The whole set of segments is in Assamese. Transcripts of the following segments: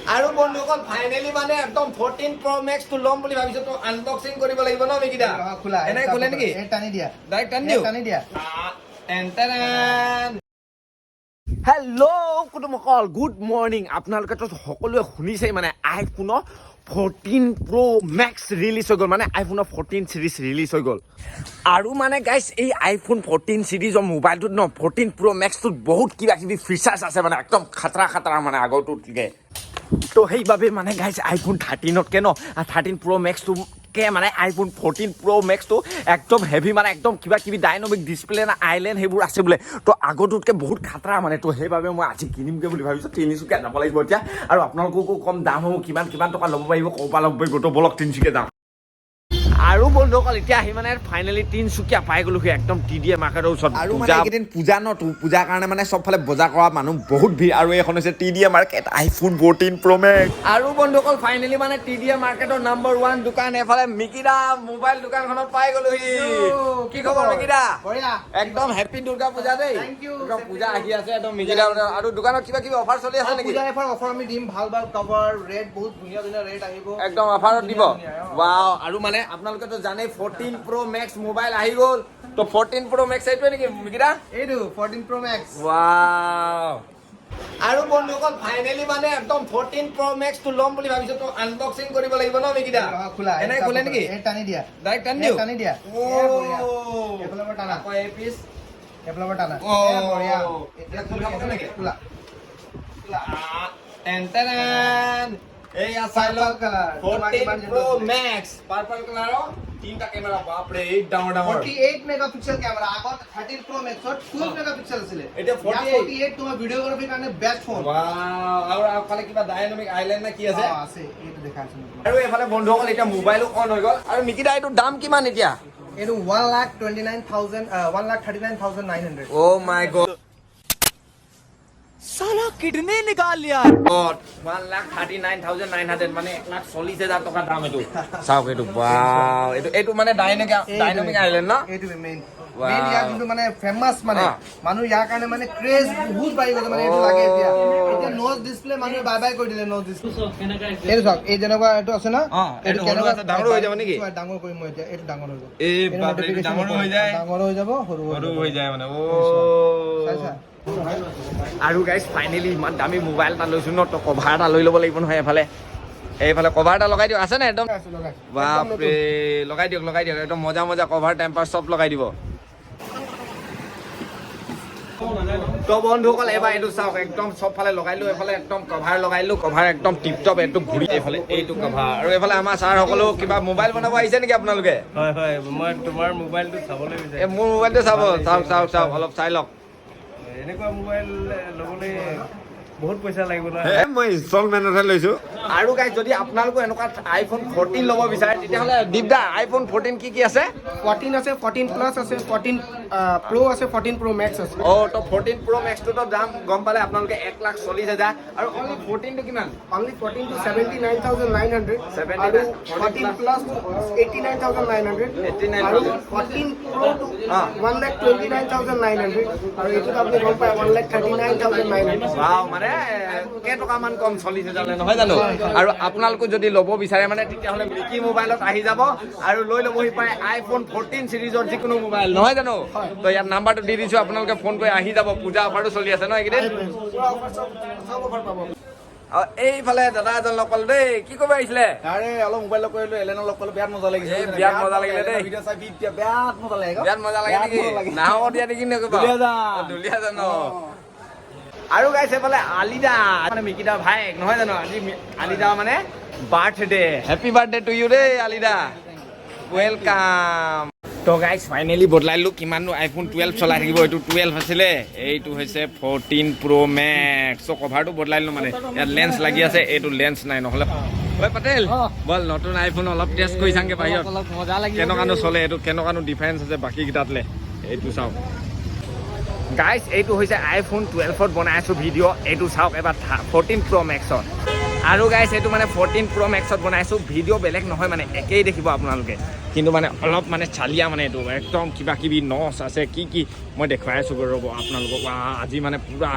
আৰু বন্ধুসকল, ফাইনেলি মানে একদম 14 প্ৰ' মেক্সটো ল'ম বুলি ভাবিছো। তো আনবক্সিং কৰিব লাগিব ন মিকিদা? অ, খোলা। এনেকে খোলে নেকি? এই টানি দিয়া। ডাইৰেক্ট টানি এই দিওঁ? টানি দিয়া। হেল্ল' কুটুমসকল, গুড মৰ্ণিং। আপোনালোকেতো সকলোৱে শুনিছেই, মানে আইফোনৰ 14 প্ৰ' মেক্স ৰিলিজ হৈ গ'ল, মানে আইফোনৰ 14 চিৰিজ ৰিলিজ হৈ গ'ল। আৰু মানে গাইছ, এই আইফোন 14 চিৰিজৰ মোবাইলটোত ন, 14 প্ৰ' মেক্সটোত বহুত কিবা কিবি ফিচাৰ্ছ আছে, মানে একদম খাতৰা খাতৰা মানে আগৰটোতকৈ। তো সেইবাবে মানে গাইছ, আইফোন 13তকৈ ন, 13 প্ৰ' মেক্সটোকে মানে আইফোন 14 প্ৰ' মেক্সটো একদম হেভি, মানে একদম কিবা কিবি ডাইনমিক ডিছপ্লে না আইলেণ্ড সেইবোৰ আছে বোলে। তো আগৰটোতকৈ বহুত খাতৰা মানে। তো সেইবাবে মই আজি কিনিমগৈ বুলি ভাবিছোঁ। তিনিচুকীয়া যাব লাগিব এতিয়া আৰু আপোনালোককো কম দামসমূহ, কিমান কিমান টকা ল'ব পাৰিব, ক'ৰ পৰা ল'ব পাৰিব। তো ব'লক, তিনিচুকীয়া যাওঁ। আৰু বন্ধুসকল, এতিয়া আহি মানে ফাইনেলি তিনিচুকীয়া পাই গ'লোহি, একদম টি ডি এ মাৰ্কেটৰ ওচৰত। আৰু মানে পূজা এইকেইদিন পূজা ন, তো পূজাৰ কাৰণে মানে চবফালে বজাৰ কৰা মানুহ বহুত ভিৰ। আৰু এইখন হৈছে T D A market, iPhone 14 Pro' Max. আৰু বন্ধুসকল, ফাইনেলি মানে টি ডি এ মাৰ্কেটৰ নাম্বাৰ ওৱান দোকান এইফালে মিকিদা মোবাইল দোকানখনত পাই গ'লোহি। কি খবৰ মিকিদা? বঢ়িয়া। একদম হেপী দুৰ্গা পূজা দেই। Thank you. একদম পূজা আহি আছে, একদম মিকিদা। আৰু দোকানত কিবা কিবি অফাৰ চলি আছে নেকি? পূজা এফাৰ অফাৰ আমি দিম, ভাল ভাল কভাৰ ৰেট, বহুত ধুনীয়া ধুনীয়া ৰেট আহিব। একদম অফাৰত দিব? ধুনীয়া, অ। ৱাও। আৰু মানে আপোনালোকেতো জানেই, 14 প্ৰ' মেক্স মোবাইল আহি গ'ল। তো 14 প্ৰ' মেক্স এইটোৱে নেকি মিকিদা? এইটো 14 প্ৰ' মেক্স। ৱাও। আৰু বন্ধুসকল, ফাইনেলি মানে একদম 14 প্ৰ' মেক্সটো ল'ম বুলি ভাবিছো। তো আনবক্সিং কৰিব লাগিব ন মিকিদা? খোলা। এনেকে খোলে নেকি? এই টানি দিয়া। ডাইৰেক্ট টানি এই দিওঁ? টানি দিয়া। অ'। এই বঢ়িয়া। এইফালৰ পৰা টানা। আকৌ এই পিচ। এইফালৰ পৰা টানা। অ'। এই বঢ়িয়া। এতিয়া খোল খাব কেনেকে? খোলা। টেন টেন, এইয়া চাই লওক। Purple colour. 14 Pro' max, purple কালাৰৰ, তিনিটা কেমেৰা। বাপৰে, এই ডাঙৰ ডাঙৰ। 48 মেগাপিক্সেল কেমেৰা। আগত 13 প্ৰ' মেক্সত 12 মেগাপিক্সেল আছিলে। এতিয়া 48। 48, তোমাৰ ভিডিঅ'গ্ৰাফীৰ কাৰণে বেষ্ট ফোন। ৱাও। আৰু আগফালে কিবা ডাইনামিক আইলেণ্ড নে কি আছে? আছে, এইটো দেখা আছে মই। আৰু এইফালে বন্ধুসকল, এতিয়া মোবাইলো অন হৈ গ'ল। আৰু মিকিদা, এইটো দাম কিমান এতিয়া? এইটো 1,29,000, 1,39,900। অ' মাই গড! साला किडनी निकाल लिया। 1,39,900, মানে 1,40,000 টকা দাম। এইটো চাওক, এইটো, ৱাও। এইটো মানে ডাইনামিক আইলেণ্ড ন? এইটো মেইন। Wow. Main ইয়াৰ যোনটো মানে ফেমাছ, মানে মানুহ ইয়াৰ কাৰণে মানে ক্ৰেজ বহুত বাঢ়ি গৈছে। মানে এইটো লাগে এতিয়া। এতিয়া নচ ডিছপ্লে মানুহে বাই বাই কৰি দিলে নচ ডিছপ্লে। এইটো চাওক, এই যেনেকুৱা এইটো আছে ন। অ, এইটো সৰু আছে, ডাঙৰো হৈ যাব নেকি? চোৱা, ডাঙৰ কৰিম মই এতিয়া। এইটো ডাঙৰ হৈ যাব। এই এইটো বাপৰে, এইটো notification ডাঙৰো হৈ যায়। ডাঙৰো হৈ যাব, সৰু সৰু হৈ যায় মানে, অ। চাইছা? আৰু গাইজ, ফাইনেলি ইমান দামী মোবাইল এটা লৈছো ন, তো কভাৰ এটা লৈ ল'ব লাগিব নহয়। এইফালে এইফালে কভাৰ এটা লগাই দিয়ক। আছে নে একদম? লগাইছো, লগাইছো। বাপৰে, লগাই দিয়ক, লগাই দিয়ক। একদম মজা মজা কভাৰ, টেম্পাৰ চব লগাই দিব। তো বন্ধুসকল, এবাৰ এইটো চাওক, একদম চবফালে লগাই দিলো। এইফালে একদম কভাৰ লগাই দিলো, কভাৰ একদম টিপ টপ। এইটো ঘূৰি এইফালে এইটো কভাৰ। আৰু এইফালে আমাৰ ছাৰ সকলো কিবা মোবাইল বনাব আহিছে নেকি আপোনালোকে? হয়, মই তোমাৰ মোবাইলটো চাবলৈ এই বিচাৰিছোঁ। মোৰ মোবাইলটো চাব? চাওক, চাওক, চাওক, অলপ চাই লওক। এনেকুৱা মোবাইল ল'বলৈ বহুত পইচা লাগিব নহয়। এ মই ইনষ্টলমেণ্টতহে লৈছোঁ। আৰু গাইজ, যদি আপোনালোকো এনেকুৱা আইফোন 14 ল'ব বিচাৰে, তেতিয়াহ'লে দীপদা, আইফোন 14 কি কি আছে? 14 আছে, 14 প্লাছ আছে, 14 প্ৰ' আছে, 14 প্ৰ' মেক্স আছে। অ', তো 14 প্ৰ' মেক্সটোৰ দাম গম পালে আপোনালোকে, 1,40,000। আৰু অনলি 14টো কিমান? অনলি 14 টো 79,900। 79 আৰু 14 প্লাছ 89,900। 89,000। আৰু 14 প্ৰ' টো 1,29,900। আৰু এইটোত আপুনি গম পায়, 1,39,900। ৱাও, মানে কেইটকামান কম 40,000লৈ, নহয় জানো? আৰু আপোনালোকো যদি ল'ব বিচাৰে মানে, তেতিয়াহ'লে মিকি মোবাইলত আহি যাব আৰু লৈ ল'বহি পাৰে আইফোন 14 চিৰিজৰ যিকোনো মোবাইল, নহয় জানো? তো ইয়াত নাম্বাৰটো দি দিছোঁ, আপোনালোকে ফোন কৰি আহি যাব। পূজা অফাৰো চলি আছে ন এইকেইদিন? পুৰা অফাৰ, চব চব অফাৰ পাব। আৰু এইফালে দাদা এজন লগ পালো দেই। কি কৰিব আহিছিলে? আৰে অলপ মোবাইল লগ কৰিলো, এলেনৰ লগ পালো, বিৰাট মজা লাগিছে। এই বিৰাট মজা লাগিলে দেই। ভিডিঅ' চাই বিৰাট বিৰাট মজা লাগে। বিৰাট মজা লাগে বিৰাট নেকি? মজা লাগে। নাহৰ দিয়া নেকি নকবা? দুলীয়াজান। দুলীয়াজান অ। আৰু গাইছে এইফালে আলিদা, মানে মিকিদা ভায়েক, নহয় জানো? আজি আলিদা মানে birthday. Happy birthday to you দেই আলিদা, welcome. তো গাইজ, ফাইনেলি বদলাই দিলোঁ। কিমাননো আইফোন 12 চলাই থাকিব? এইটো 12 আছিলে, এইটো হৈছে 14 প্ৰ' মেক্স। চ' কভাৰটো বদলাই দিলোঁ, মানে ইয়াত লেন্স লাগি আছে, এইটো লেন্স নাই নহ'লে। ঐ পেটেল, বল, নতুন আইফোন অলপ টেষ্ট কৰি চাংগে বাহিৰত। অলপ মজা লাগিব। কেনেকুৱানো চলে এইটো, কেনেকুৱানো ডিফাৰেঞ্চ আছে বাকীকেইটাতলে, এইটো চাওক। গাইজ, এইটো হৈছে আইফোন 12ত বনাই আছোঁ ভিডিঅ'। এইটো চাওক এবাৰ 14 প্ৰ' মেক্সত। আৰু গাইজ, এইটো মানে 14 প্ৰ' মেক্সত বনাইছোঁ ভিডিঅ'। বেলেগ নহয়, মানে একেই দেখিব আপোনালোকে, কিন্তু মানে অলপ মানে চালিয়া, মানে এইটো একদম কিবা কিবি নচ আছে, কি কি মই দেখুৱাই আছোঁ, ৰ'ব আপোনালোকক। আজি মানে পূৰা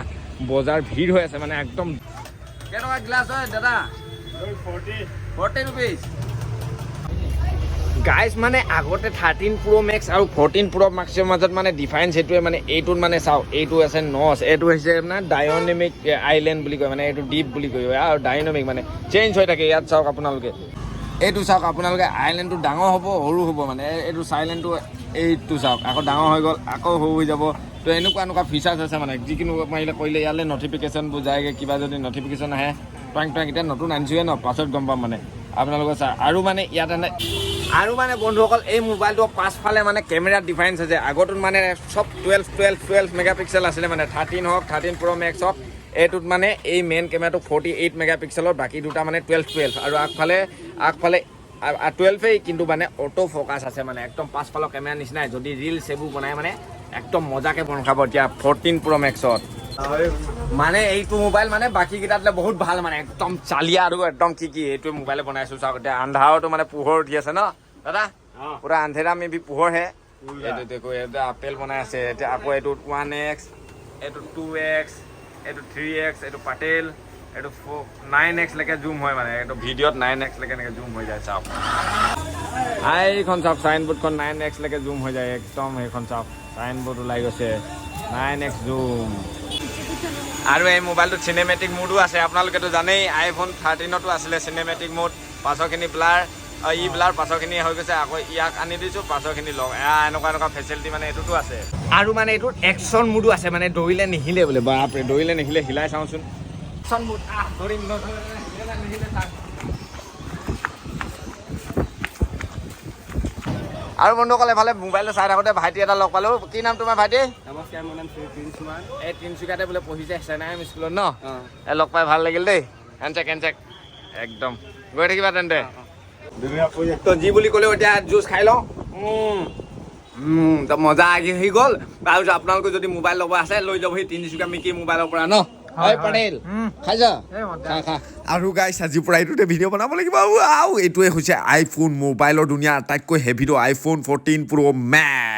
বজাৰ ভিৰ হৈ আছে, মানে একদম। কেইটকা গ্লাছ হয় দাদা? 40 ৰুপিজ। গাইজ, মানে আগতে 13 প্ৰ' মেক্স আৰু 14 প্ৰ' মেক্সৰ মাজত মানে ডিফাৰেঞ্চ সেইটোৱে। মানে এইটোত মানে চাওক, এইটো আছে নচ, এইটো হৈছে আপোনাৰ ডাইনামিক আইলেণ্ড বুলি কয়, মানে এইটো ডিপ বুলি কয় আৰু ডাইনামিক মানে চেঞ্জ হৈ থাকে। ইয়াত চাওক আপোনালোকে, এইটো চাওক আপোনালোকে, আইলেণ্ডটো ডাঙৰ হ'ব, সৰু হ'ব। মানে এইটো চাইলেণ্ডটো, এইটো চাওক, আকৌ ডাঙৰ হৈ গ'ল, আকৌ সৰু হৈ যাব। তো এনেকুৱা এনেকুৱা ফিচাৰ্ছ আছে। মানে যিকোনো মাৰিলে কৰিলে ইয়ালৈ নটিফিকেশ্যনবোৰ যায়গৈ। কিবা যদি নটিফিকেশ্যন আহে, টং টং। এতিয়া নতুন আনিছোৱে ন, পাছত গম পাম। মানে আপোনালোকে চা আৰু মানে ইয়াত এনে আৰু মানে বন্ধুসকল, এই মোবাইলটোৰ পাছফালে মানে কেমেৰাত ডিফাৰেঞ্চ আছে। আগটোত মানে চব 12 12 12 মেগা পিক্সেল আছিলে। মানে 13 হওক, 13 প্ৰ' মেক্স হওক, এইটোত মানে এই মেইন কেমেৰাটো 48 মেগা পিক্সেলৰ, বাকী দুটা মানে 12 12 আৰু আগফালে 12-েই, কিন্তু মানে অ'টো ফ'কাছ আছে। মানে একদম পাছফালৰ কেমেৰা নিচিনাই। যদি ৰিলচ এইবোৰ বনাই, মানে একদম মজাকে বন খাব এতিয়া 14 প্ৰ' মেক্সত। মানে এইটো মোবাইল মানে বাকী কেইটাতলে বহুত ভাল, মানে একদম চালিয়া আৰু একদম কি কি এইটোৱে মোবাইলে বনাইছো। চাওক, এতিয়া আন্ধাৰতো মানে পোহৰ উঠি আছে ন দাদা? পুৰা अंधेरा में भी পোহৰ হে। এইটো দেখো, এইটো আপেল বনাই আছে এতিয়া। আকৌ এইটো 1x, এইটো 2x, এইটো 3x, এইটো পাটেল, এইটো 9x লৈকে জুম হয়। মানে এইটো ভিডিঅ'ত 9x লৈকে এনেকে জুম হৈ যায়। চাওক, এইখন চাওক, চাইনবোৰ্ডখন 9x লৈকে জুম হৈ যায় একদম। সেইখন চাওক, চাইনবোৰ্ড ওলাই গৈছে, 9x জুম। আৰু এই মোবাইলটোত চিনেমেটিক মোডো আছে। আপোনালোকেতো জানেই, আইফোন 13তো আছিলে চিনেমেটিক মোড। পাছৰখিনি ব্লাৰ, ই ব্লাৰ, পাছৰখিনি হৈ গৈছে। আকৌ ইয়াক আনি দিছোঁ, পাছৰখিনি লওক। এয়া এনেকুৱা এনেকুৱা ফেচিলিটি মানে এইটোতো আছে। আৰু মানে এইটোত একশ্যন মোডো আছে। মানে দৌৰিলে নিহিলে বোলে। বাপৰে, দৌৰিলে নিহিলে, হিলাই চাওঁচোন। একশ্যন মোড, আহ দৌৰিম, নদৌৰিলে নিহিলে চাওঁ। আৰু বন্ধুসকল, এফালে মোবাইলটো চাই থাকোঁতে ভাইটি এটা লগ পালোঁ। কি নাম তোমাৰ ভাইটি? নমস্কাৰ, মোৰ নাম শ্ৰী প্ৰিন্স কুমাৰ। এই তিনিচুকীয়াতে বোলে পঢ়িছে চেনাইম স্কুলত ন? এই লগ পাই ভাল লাগিল দেই। হেণ্ডচেক, হেণ্ডচেক, একদম গৈ থাকিবা তেন্তে। তো যি বুলি ক'লেও এতিয়া জুচ খাই লওঁ। তো মজা আহি গ'ল। তাৰপিছত আপোনালোকে যদি মোবাইল ল'ব আছে, লৈ যাব সেই তিনিচুকীয়া মিকি মোবাইলৰ পৰা ন। হয় পাটেল, খাইছ? খা খা। আৰু গাইছ, আজিৰ পৰা এইটোতে ভিডিঅ' বনাব লাগিব। আৰু এইটোৱে হৈছে আইফোন মোবাইলৰ দুনিয়াৰ আটাইতকৈ হেভিটো আইফোন 14 প্ৰ' মেক্স।